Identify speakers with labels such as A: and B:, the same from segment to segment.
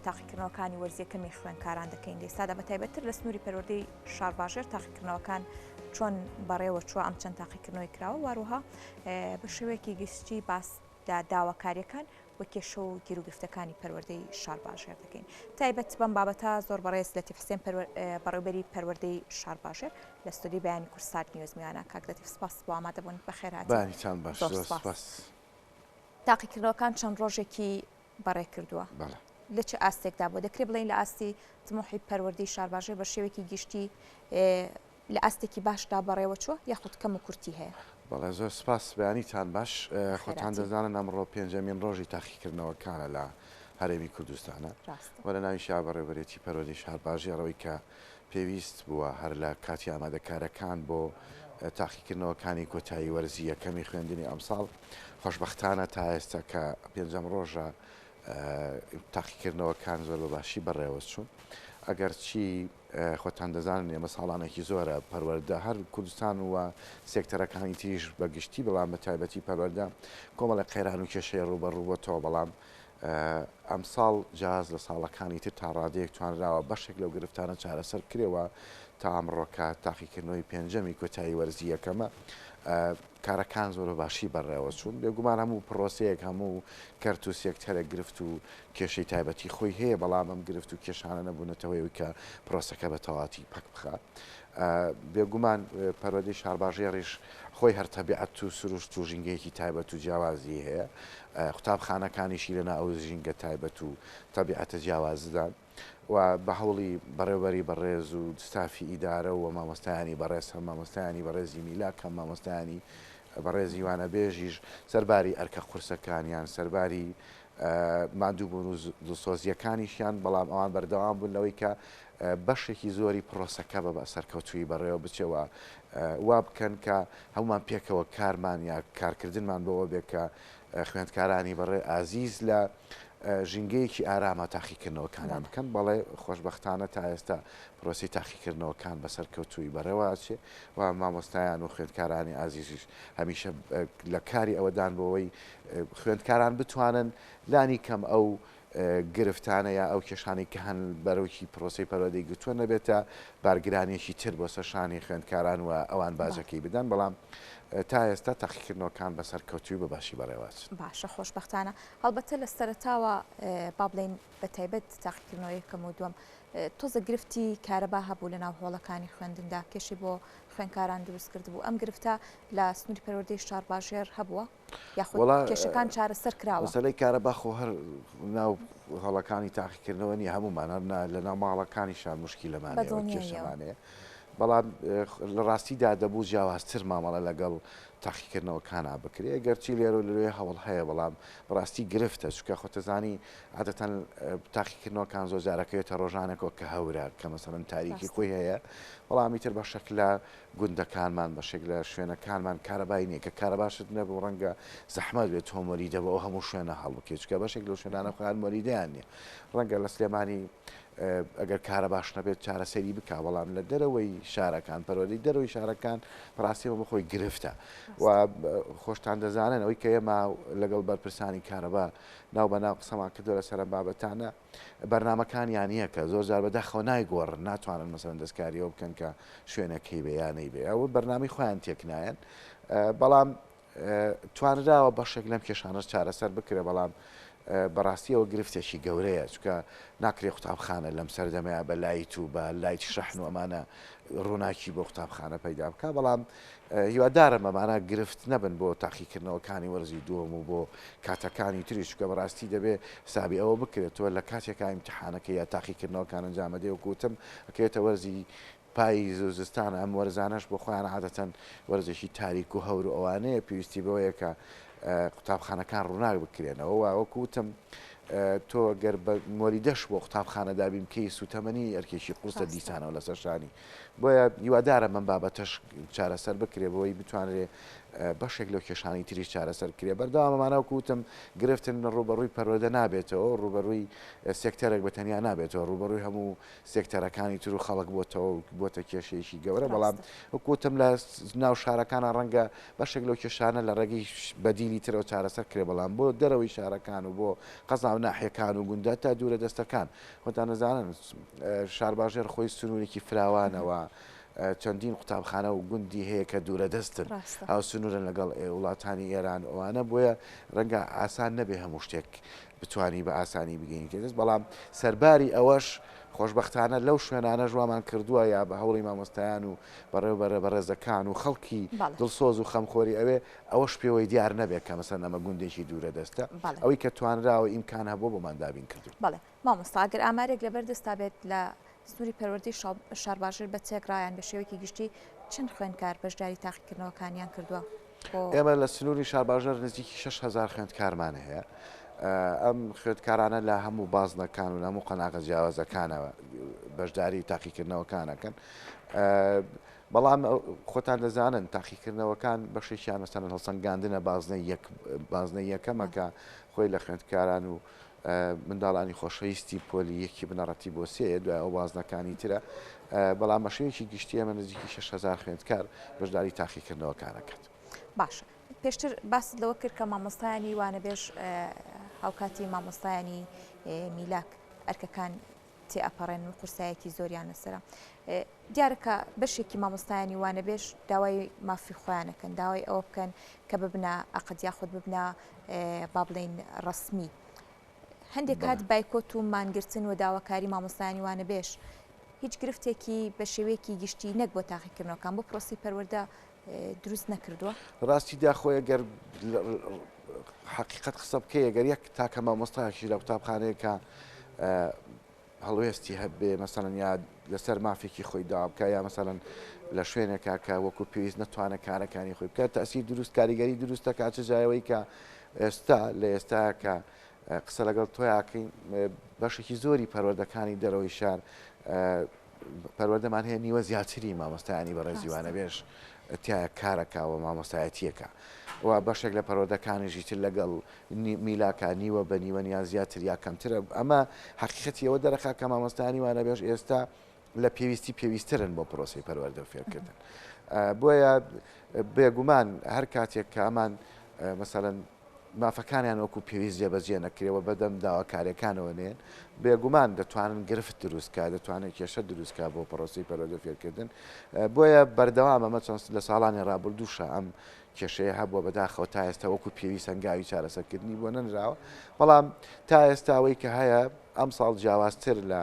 A: تاقیکردنەوەکانی وەرزی یەکەمی خوێندکاران دەکەین لە ئێستادا بە تایبەتتر لە سنووری پەروەردەی شارباژێر تاقیکردنەوەکان چۆن بەڕێوە چووە ئەم چەند تاقیکردنەوەی کراوە واروها بە شێوەیەکی گشتی باس لە داواکاریەکان و کێشە و گیروگرفتەکانی پەروەردەی شارباژێر دەکەین تایبەت بەم بابەتە زۆر بەڕێز لەتیف حسێن بەڕێوبەری پەروەردەی شارباژێر لە ستۆدیۆی بەیانی کوردسات نیوز میوانە کاک لەتیف سپاس بۆ ئامادەبوون بەخێرهاتی
B: بەیانیتان باش
A: زۆر
B: زۆر
A: سپاس.
B: سپاس.
A: تاقیکردنەوەکان چەند ڕۆژێکی بەڕێ کردووە
B: بەڵێ.
A: لە چ ئاستێکدا بووە؟ دەکرێت بڵێین لە ئاستی تموحی پەروەردەی شارباژێر بە شێوەیەکی گشتی لە ئاستێکی باشدا بەڕێوەچووە یاخود کەم و کورتی هەیە؟
B: بەڵێ زۆر سپاس بەیانیتان باش خۆتان
A: بەخێرهاتی.
B: دەزانن ئەمڕۆ پێنجەمین ڕۆژی تاقیکردنەوەکانە لە هەرێمی کوردستانە
A: ڕاستە.
B: و لە ناویشیا بەڕێوەبەرێتی پەروەردەی شارباژێڕ ئەوەی کە پێویست بووە هەر لە کاتی ئامادەکارەکان بۆ تاقیکردنەوەکانی کۆتایی وەرزی یەکەمی خوێندنی ئەمساڵ، خۆشبەختانە تا ئێستا کە پێنجەم ڕۆژە تاقیکردنەوەکان زۆر بە باشی بەڕێوەچوون. ئەگەرچی خۆتان دەزانن ئێمە ساڵانێکی زۆرە پەروەردە هەر کوردستان و سێکتەرەکانی تریش بە گشتی بەڵام بە تایبەتی پەروەردە کۆمەڵێک قەیران و کێشەی ڕووبەڕوو بۆتەوە بەڵام ئەمساڵ جیاواز لە ساڵەکانی تر تا ڕادەیەک توانراوە بەشێک لەو گرفتانە چارەسەر بکرێ و تا ئەمڕۆکە تاقیکردنەوەی پێنجەمی کۆتایی وەرزی یەکەمە کارەکان زۆر بە باشی بەڕێوەچوون. بێگومان هەموو پرۆسەیەک هەموو کەرت و سێکتەرێک گرفت و کێشەی تایبەتی خۆی هەیە، بەڵام ئەم گرفت و کێشانە نەبوونەتە هۆی ئەوەی کە پرۆسەکە بە تەواوەتی پەک بخا. بێگومان پەروەردەی شارباژێڕیش خۆی هەر تەبیعەت و سروشت و ژینگەیەکی تایبەت و جیاوازی هەیە، قوتابخانەکانیشی لەناو ئەو ژینگە تایبەت و تەبیعەتە جیاوازدان و بە هەوڵی بەڕێوبەری بەڕێز و ستافی ئیدارە و مامۆستایانی بەڕێز هەم مامۆستایانی بەڕێزی میلاک هەم مامۆستایانی بەڕێزی وانەبێژیش سەرباری ئەرکە قورسەکانیان سەرباری ماندووبوون و دڵسۆزییەکانیشیان، بەڵام ئەوان بەردەوام بوون لەوەی کە بەشێکی زۆری پرۆسەکە بە سەرکەوتوویی بەڕێوە بچێ و وا بکەن کە هەموومان پێکەوە کارمان یا کارکردنمان بەوە بێ کە خوێندکارانی بەڕێ ئازیز لە ژینگەیەکی ئاراما تاقیکردنەوەکانیان بکەن. بەڵێ خۆشبەختانە تا ئێستا پرۆسەی تاقیکردنەوەکان بە سەرکەوتوویی بەڕێوە ئەچێ و مامۆستایان و خوێندکارانی ئازیزیش هەمیشە لە کاری ئەوەدان بۆ ئەوەی خوێندکاران بتوانن لانی کەم ئەو گرفتانە یا ئەو کێشانەی کە هەن بەرۆکی پرۆسەی پەروەردەی گرتووە نەبێتە بارگرانیەکی تر بۆ سەر شانی خوێندکاران و ئەوان باجەکەی بدەن، بەڵام تا ئێستا تاقیکردنەوەکان بە سەرکەوتووی بە باشی بەڕێوەچن.
A: باشە خۆشبەختانە هەڵبەتە لە سەرەتاوە با بڵێین بە تایبەت تاقیکردنەوە یەکەم و دووەم تۆزە گرفتی کارەبا هەبوو لە ناو هۆڵەکانی خوێندندا کێشەی بۆ خوێندکاران دروست کردبوو ئەم گرفتە لە سنووری پەروەردەی شارباژێڕ هەبووە؟ یاخود
B: وەڵا
A: کێشەکان چارەسەر کراوە؟
B: مەسەلەی کارەبا خۆ هەر ناو هۆڵەکانی تاقیکردنەوە نییە هەموومان هەر نا لە ناو ماڵەکانیشا موشکیلەمان
A: بە
B: هەیە و
A: دڵنیاییەوە.
B: کێشەمان هەیە بەڵام لە ڕاستیدا دەبوو جیاوازتر مامەڵە لەگەڵ تاقیکردنەوەکانا بکرێ گەرچی لێرە و لەوێ هەوڵ هەیە بەڵام بەڕاستی گرفتە چونکە خۆتەزانی عادەتەن تاقیکردنەوەکان زۆر جار ئەکەوێتە ڕۆژانێکەوە کە هەورە کە مەسەلەن تاریکی
A: ڕاستە.
B: خۆی هەیە بەڵام ئیتر بەشێک لە گوندەکانمان، بەشێک لە شوێنەکانمان کارەبای نییە، کە کارەباشت نەبوو ڕەنگە زەحمەت بێت تۆ مۆلیدە بۆ ئەو هەموو شوێنە هەڵبکەیت، چونکە بەشێک لەو شوێنانە خۆیان مۆلیدەیان نییە. ڕەنگە لە سلێمانی ئەگەر کارەباش نەبێت چارەسەری بکا، بەڵام لە دەرەوەی شارەکان، پەروەردەی دەرەوەی شارەکان بەڕاستی ئەمە خۆی گرفتە و خۆشتان دەزانن ئەوەی کە ئێمە لەگەڵ بەرپرسانی کارەبا ناو بە ناو قسەمان کردووە لەسەر ئەم بابەتانە، بەرنامەکانیان یەکە زۆر جار بەداخەوە نایگۆڕن ناتوانن مەسەلەن دەستکاری ئەوە بکەن کە شوێنەکەی بێ یا نەیبێ ئەوە بەرنامەی خۆیان تێک نایەن بەڵام توانراوە بەشێک لەم کێشانەش چارەسەر بکرێ بەڵام بەڕاستی ئەوە گرفتێکی گەورەیە چونکە ناکرێ قوتابخانە لەم سەردەمەیە بە لایت و بە لایت شەحن و ئەمانە ڕووناکی بۆ قوتابخانە پەیدا بکە بەڵام هیوادارم ئەمانە گرفت نەبن بۆ تاقیکردنەوەکانی وەرزی دووەم و بۆ کاتەکانی تریش چونکە بەڕاستی دەبێ حسابی ئەوە بکرێت تۆ لە کاتێکا ئیمتحانەکە یا تاقیکردنەوەکان ئەنجام ئەدەی وەکو وتم ئەکەوێتە وەرزی پاییز و زستان ئەم وەرزانەش بۆ خۆیان عادەتەن وەرزێکی تاریک و هەور و ئەوانەیە پێویستی بەوەیە کە قوتابخانەکان ڕووناک بکرێنەوە و وەکو وتم تۆ گەر بە مۆلیدەش بۆ قوتابخانە دابین بکەی سوتەمەنی ئەرکێکی قورسە دیسانەوە لەسەر شانی بۆیە هیوادارم ئەم بابەتەش چارەسەر بکرێ بۆی بتوانرێ بەشێک لەو کێشانەی تریش چارەسەر کرێ. بەردەوام ئەمانە وەکو وتم گرفتن ڕووبەڕووی پەروەردە نابێتەوە، ڕووبەڕووی سێکتەرێک بە تەنیا نابێتەوە، ڕووبەڕووی هەموو سێکتەرەکانی تر و خەڵک بۆتەوە و بۆتە کێشەیەکی گەورە، بەڵام وەکو وتم لە ناو شارەکانە ڕەنگە بەشێک لەو کێشانە لە ڕێگەی بەدیلی ترەوە چارەسەر کرێ، بەڵام بۆ دەرەوەی شارەکان و بۆ قەزا و ناحیەکان و گوندە تا دوورە دەستەکان خۆتان دەزانن شارباژێڕ خۆی سنوورێکی فراوانەوە چەندین قوتابخانە و گوندی هەیە کە دوورە دەستن هاوسنوورن لەگەڵ وڵاتانی ئێران ئەوانە بۆیە ڕەنگە ئاسان نەبێ هەموو شتێک بتانی بە ئاسانی بگەینیتە دەست بەڵام سەرباری ئەوەش خۆشبەختانە لەو شوێنانەش وامان کردووە یا بە هەوڵی مامۆستایان و بەڕێوبەرە بەڕێزەکان و خەڵکی دڵسۆز و خەمخۆری ئەوێ ئەوەش پێوەی دیار نەبێت کە مەسەن ئەمە گوندێکی دوورە دەستە ئەوەی کە توانراوە ئیمکان هەبووە بۆمان دابین کردوون.
A: بەڵێ مامۆستا ئەگەر ئامارێک لەبەر دەستا بێت لە سنووری پەروەردەی شارباژێر بە تێکڕا یان بە شێوەیەکی گشتی چەند خوێندکار بەشداری تاقیکردنەوەکانیان کردووە؟
B: بۆ. ئێمە لە سنووری شارباژێر نزیکی 6000 خوێندکارمان هەیە. ئەم خوێندکارانە لە هەموو بازنەکان و لە هەموو قۆناغە جیاوازەکانەوە بەشداری تاقیکردنەوەکان ئەکەن. بەڵام خۆتان دەزانن تاقیکردنەوەکان بەشێکیان مەسەلەن هەڵسەنگاندنە بازنەی یەک بازنەی یەکەمە کە خۆی لە خوێندکاران و منداڵانی خۆشەویستی پۆلی یەکی بنەڕەتی بۆ سێیە، دوای ئەو بازنەکانی ترە، بەڵام بە شێوەیەکی گشتی ئێمە نزیکی 6000 خوێندکار بەشداری تاقیکردنەوەکان ئەکات.
A: باشە پێشتر باست لەوە کرد کە مامۆستایانی وانەبێژ هاوکاتی مامۆستایانی میلاک ئەرکەکان تێئەپەڕێنن و قورسایەکی زۆریان لەسەرە. دیارە کە بەشێکی مامۆستایانی وانەبێژ داوای مافی خۆیان ئەکەن، داوای ئەوە بکەن کە ببنە عەقد یاخود ببنە با بڵێین ڕەسمی. هەندێک کات بایکۆت و مانگرتن و داواکاری مامۆستایانی وانەبێژ هیچ گرفتێکی بە شێوەیەکی گشتی نەک بۆ تاقیکردنەوەکان بۆ پرۆسی پەروەردە دروست نەکردووە؟
B: ڕاستیدا خۆی گەر حەقیقەت قسە بکەی گەر یەک تاکە مامۆستایەکیش لە قوتابخانەیەکە هەڵوێستی هەبێ مەسەلەن یا لەسەر مافێکی خۆی داوا بکە یا مەسەلەن لە شوێنێکا کە وەکو پێویست نەتوانە کارەکانی خۆی بکات تەسیر دروست کاریگەری دروست دەکات چ جایەوەی کە ئێستا لە ئێستا کە قسە لەگەڵ تۆیاکەین بەشێکی زۆری پەروەردەکانی دەرەوەی شار پەروەردەمان هەیە نیوە زیاتری مامۆستایانی بەڕێزی وانەبێژ تایە کارەکە و مامۆستایەتیەکە و بەشێک لە پەروەردەکانیشی تر لەگەڵ میلاکە نیوە بە نیوە یا زیاتر یا کەمترە ئەمە حەقیقەتی ئەوە دەرەخا کە مامۆستایانی وانەبێژ ئێستا لە پێویستی پێویستترن بۆ پرۆسەی پەروەردە و فێرکردن بۆیە بێگومان هەر کاتێک کە ئەمان مەسەلەن مافەکانیان وەکو پێویست جێبەجێ نەکرێ و بەدەم داواکاریەکانەوە نەیەن، بێگومان دەتوانن گرفت دروست کا، دەتوانێت کێشە دروست کا بۆ پرۆسەی پەروەردە و فێرکردن، بۆیە بەردەوام ئەمە چەند لە ساڵانی ڕابردووشا ئەم کێشەیە هەبووە، بەداخەوە تا ئێستا وەکو پێویست هەنگاوی چارەسەرکردنی بۆ نەنراوە، بەڵام تا ئێستا ئەوەی کە هەیە ئەمساڵ جیاوازتر لە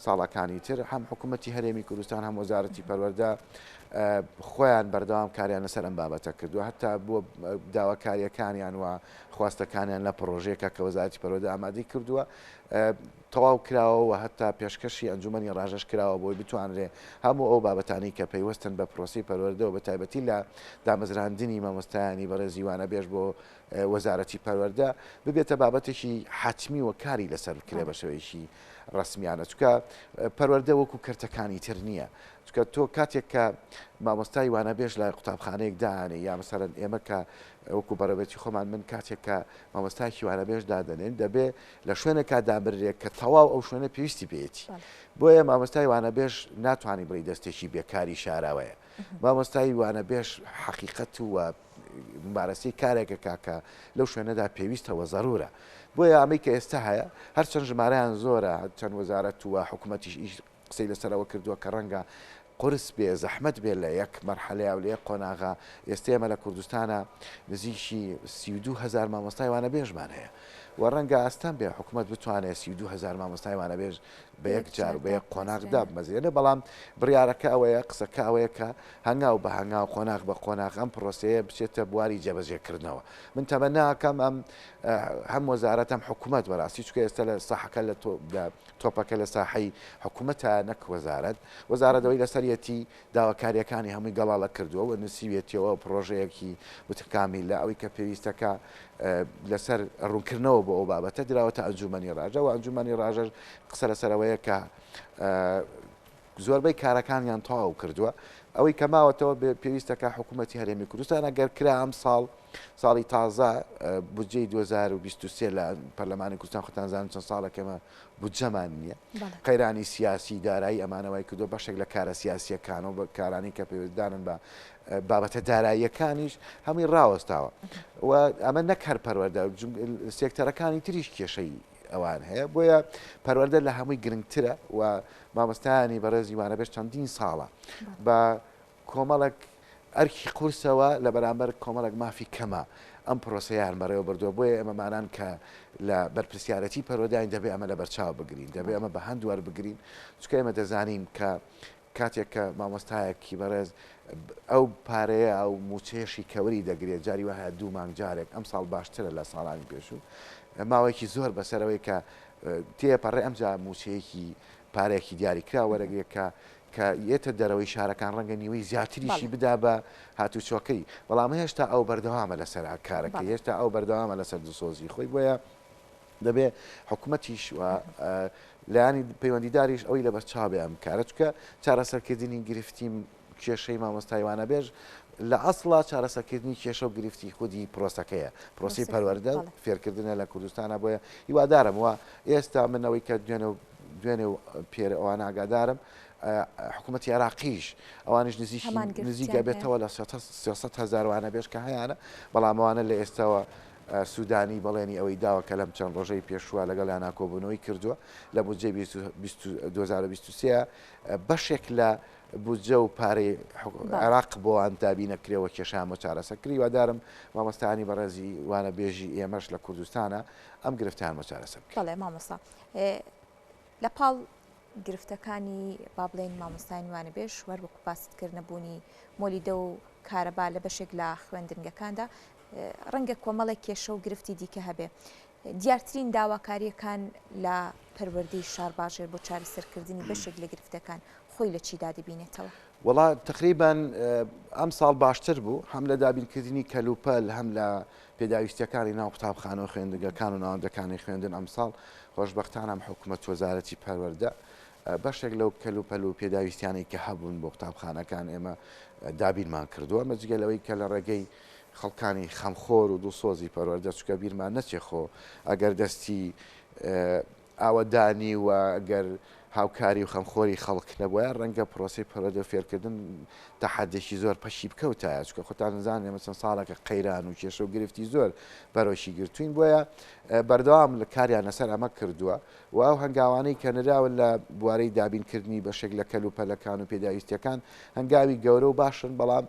B: ساڵەکانی تر هەم حکوومەتی هەرێمی کوردستان هەم وەزارەتی پەروەردە خۆیان بەردەوام کاریان لەسەر ئەم بابەتە کردووە هەتا بۆ داواکاریەکانیان و خواستەکانیان لە پڕۆژەیەکە کە وەزارەتی پەروەردە ئامادەی کردووە تەواو کراوە و هەتا پێشکەشی ئەنجومەنی ڕاژەش کراوە بۆی بتوانرێ هەموو ئەو بابەتانی کە پەیوەستن بە پرۆسەی پەروەردەوە بە تایبەتی لە دامەزراندنی مامۆستایانی بەڕێزی وانەبێژ بۆ وەزارەتی پەروەردە ببێتە بابەتێکی حەتمی و کاری لەسەر بکرێ بە شێوەیەکی ڕەسمیانە چونکە پەروەردە وەکو کەرتەکانی تر نییە چونکە تۆ کاتێک کە مامۆستای وانەبێژ لە قوتابخانەیەک دانێ یا مەسەلەن ئێمە کە وەکو بەڕێوەبەری خۆمان من کاتێک کە مامۆستایەکی وانەبێژ دادەنێن دەبێ لە شوێنێکا دابنرێت کە تەواو ئەو شوێنە پێویستی پێیەتی بۆیە مامۆستای وانەبێژ ناتوانانی بڵێی دەستێکی بێکاری شاراوەیە مامۆستای وانەبێژ حەقیقەت و مومارەسەی کارێکە کاکە لەو شوێنەدا پێویستە وە زەرورە بۆیە ئەمەی کە ئێستا هەیە هەرچەند ژمارەیان زۆرە چەند وەزارەت و حکوومەتیش ئیش قسەی لەسەرەوە کردووە کە ڕەنگە قورس بێ زەحمەت بێ لە یەک مەرحەلەیا و لە یەک قۆناغا ئێستا ئێمە لە کوردستانا نزیکی 32 هەزار مامۆستای وانەبێژمان هەیە و ڕەنگە ئەستەم بێ حکوومەت بتوانێت 32 هەزار مامۆستای وانەبێژ بە یەک جار و بە یەک قۆناغ دابمەزرێنێ، بەڵام بڕیارەکە ئەوەیە، قسەکە ئەوەیە کە هەنگاو بە هەنگاو، قۆناغ بە قۆناغ ئەم پرۆسەیە بچێتە بواری جێبەجێکردنەوە. من تەمەنا ئەکەم ئەم هەم وەزارەت هەم حکومەت بەڕاستی چونکە ئێستا لە ساحەکە لە تۆپەکە لە ساحەی حکومەتە نەک وەزارەت، وەزارەت ئەوەی لەسەریەتی داواکارییەکانی هەمووی گەڵاڵە کردووە و نووسیویەتیەوە پڕۆژەیەکی متکامیلە ئەوەی کە پێویستەکە لەسەر ڕوونکردنەوە بۆ ئەو بابەتە دراوەتە ئەنجوومەنی ڕاژە و ئەنجوومەنی ڕاژەش قسە لەسەر ئەوەیە کە زۆربەی کارەکانیان تەواو کردووە. ئەوەی کە ماوەتەوە پێویستە کە حکوومەتی هەرێمی کوردستان ئەگەر کرا ئەم ساڵ ساڵی تازە بودجەی 2023 لە پەرلەمانی کوردستان خۆتان زانن چەند ساڵێک ئێمە بودجەمان نییە قەیرانی سیاسی دارایی ئەمانە وای کردووە بەشێک لە کارە سیاسییەکان و کارانی کە پەیوەندیدارن بە بابەتە داراییەکانیش هەمووی ڕاوەستاوە و ئەمە نەک هەر پەروەردە سێکتەرەکانی تریش کێشەی ئەوان هەیە بۆیە پەروەردە لە هەمووی گرنگترە و مامۆستایانی بەڕێزی وانەبێژ چەندین ساڵە بە کۆمەڵێک ئەرکی قورسەوە لە بەرامبەر کۆمەڵێک مافی کەمە ئەم پرۆسەیان بەڕێوە بردووە، بۆیە ئێمەمانان کە لە بەرپرسیارەتی پەروەردەین دەبێ ئەمە لەبەرچاو بگرین، دەبێ ئەمە بە هەند وەربگرین، چونکە ئێمە دەزانین کە کاتێک کە مامۆستایەکی بەڕێز ئەو پارەیە ئەو مووچەیەشی کە وەری دەگرێت جاری وایە دوو مانگ جارێک ئەمساڵ باشترە لە ساڵانی پێشوو ماوەیەکی زۆر بەسەرەوەی کە تێپەڕێ ئەمجا مووچەیەکی پارەیەکی دیاریکراو وەرەگرێت کە کە یەتە دەرەوەی شارەکان ڕەنگە نیوەی زیاتریشی بدا بە هاتوچۆکەی، بەڵام هێشتا ئەو بەردەوامە لەسەر کارەکەی، هێشتا ئەو بەردەوامە لەسەر دڵسۆزی خۆی، بۆیە دەبێ حکومەتیش و لایەنی پەیوەندیداریش ئەوەی لەبەرچاو بێ ئەم کارە، چونکە چارەسەرکردنی گرفتی کێشەی مامۆستای وانەبێژ لە ئەسڵا چارەسەرکردنی کێشە و گرفتی خودی پرۆسەکەیە، پرۆسەی پەروەردە و فێرکردنە لە کوردستانا، بۆیە هیوادارم و ئێستا من ئەوەی کە دوێنێ و دوێنێ و پێر ئەوان ئاگادارم حکوومەتی عێراقیش ئەوانیش نزیکی نزیکە بێتەوە لە 300 هەزار وانەبێژ کە هەیانە، بەڵام ئەوانە لە ئێستاوە سوودانی بەڵێنی ئەوەی داوە کە لەم چەند ڕۆژەی پێشووە لەگەڵیانا کۆبوونەوەی کردووە لە بودجەی 2023 بەشێک لە بودجە و پارەی عێراق بۆوان دابین نەکرێ و کێشەیان بۆ چارەسەر کرد. هیوادارم مامۆستایانی بەڕێزی وانەبێژی ئێمەش لە کوردستانە ئەم گرفتەیان بۆ چارەسەر بکرێت.
A: بەڵێ مامۆستا لە پاڵ گرفتەکانی با بڵێین مامۆستایانی وانەبێژ هەر وەکو باست کرد نەبوونی مۆلیدە و کارەبا لە بەشێک لە خوێندنگەکاندا ڕەنگە کۆمەڵێک کێشە و گرفتی دیکە هەبێ دیارترین داواکارییەکان لە پەروەردەی شارباژێر بۆ چارەسەرکردنی بەشێک لە گرفتەکان خۆی لە چیدا دەبینێتەوە؟
B: وەڵا تەقریبەن ئەمساڵ باشتر بوو هەم لە دابینکردنی کەلوپەل هەم لە پێداویستیەکانی ناو قوتابخانە و خوێندنگەکان و ناوەندەکانی خوێندن ئەمساڵ خۆشبەختانە ئەم حکومەت وەزارەتی پەروەردە بەشێک لەو کەلوپەل و پێداویستیانەی کە هەبوون بۆ قوتابخانەکان ئێمە دابینمان کردووە ئەمە جگە لەوەی کە لە ڕێگەی خەڵکانی خەمخۆر و دڵسۆزی پەروەردە چونکە بیرمان نەچێ خۆ ئەگەر دەستی ئاوەدانی و گەر هاوکاری و خەمخۆری خەڵک نەبوایە ڕەنگە پرۆسەی پەروەردە و فێرکردن تا حەدێکی زۆر پەکی بکەوتایە چونکە خۆتان دەزانن ئێمە چەند ساڵێکە قەیران و کێشە و گرفتی زۆر بەرۆکی گرتووین بۆیە بەردەوام لە کاریان لەسەر ئەمە کردووە و ئەو هەنگاوانەی کە نراون لە بوارەی دابینکردنی بەشێک لە کەلوپەلەکان و پێداویستیەکان هەنگاوی گەورە و باشن بەڵام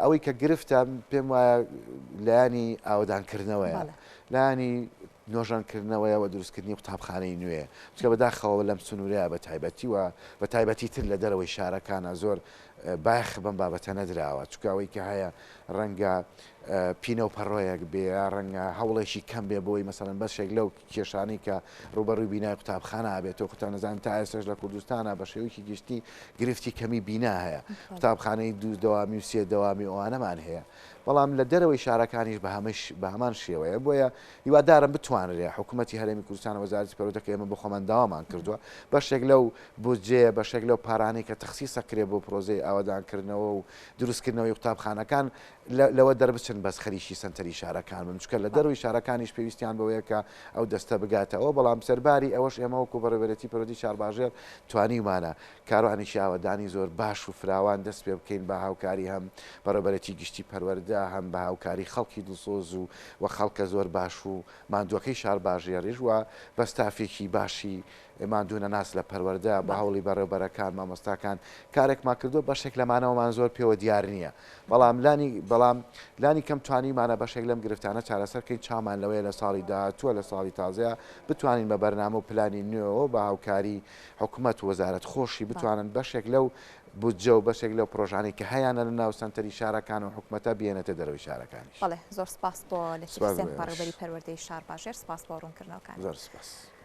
B: ئەوەی کە گرفتە پێم وایە لایەنی ئاوەدانکردنەوەیە لایەنی نۆژەنکردنەوەیە و دروستکردنی قوتابخانەی نوێ، چونکە بەداخەوە لەم سنوورەیا بە تایبەتی و بە تایبەتی تر لە دەرەوەی شارەکانا زۆر بایەخ بەم بابەتە نەدراوە، چونکە ئەوەی کە هەیە ڕەنگە پینە و پەڕۆیەک بێ یا ڕەنگە هەوڵێکی کەم بێ بۆی مەسەلەن بەشێک لەو کێشانەی کە ڕووبەڕووی بینای قوتابخانە ئەبێتەوە، خۆتان ئەزانن تا ئێستاش لە کوردستانا بە شێوەیەکی گشتی گرفتی کەمی بینا هەیە، قوتابخانەی دوو دەوامی و سێ دەوامی و ئەوانەمان هەیە. بەڵام لە دەرەوەی شارەکانیش بە هەمان شێوەیە، بۆیە هیوادارم بتوانرێ حکوومەتی هەرێمی کوردستان و وەزارەتی پەروەردە کە ئێمە بۆ خۆمان داوامان کردووە بەشێک لەو بودجەیە بەشێک لەو پارانەی کە تەخسیس ئەکرێ بۆ پرۆژەی ئاوەدانکردنەوە و دروستکردنەوەی قوتابخانەکان لەوە دەربچن بەس خەریکی سەنتەری شارەکان بن چونکە لە دەرەوەی شارەکانیش پێویستیان بەوەیە کە ئەو دەستە بگاتەوە بەڵام سەرباری ئەوەش ئێمە وەکو بەڕێوەبەرێتی پەروەردەی شارباژێر توانیومانە کاروانێکی ئاوەدانی زۆر باش و فراوان دەست پێ بکەین بە هاوکاری هەم بەڕێوەبەرێتی گشتی پەروەردە هەم بە هاوکاری خەڵکی دڵسۆز و و خەڵکە زۆر باش و ماندووەکەی شارباژێڕیش و بە ستافێکی باشی ماندوونەناس لە پەروەردە بە هەوڵی بەڕێوبەرەکان مامۆستاکان کارێکمان کردووە بەشێک لەمانەوەمان زۆر پێوە دیار نییە بەڵام لانی بەڵام لانی کەم توانیومانە بەشێک لەم گرفتانە چارەسەر کەین چاومان لەوەیە لە ساڵی داهاتووە لە ساڵی تازەیە بتوانین بە بەرنامە و پلانی نوێوە بە هاوکاری حکومەت و وەزارەت خۆشی بتوانن بەشێک لەو بودجە و بەشێک لەو پرۆژانەی کە هەیانە لە ناو سەنتەری شارەکان و حکومەتە بهێنێتە دەرەوەی شارەکانیش.
A: بەڵێ زۆر سپاس بۆ لەتیف
B: سپاس
A: حوسێن
B: بۆ ئێوەش.
A: بەڕێوبەری پەروەردەی شارباژێر سپاس بۆ ڕوونکردنەوەکانت.
B: زۆر سپاس.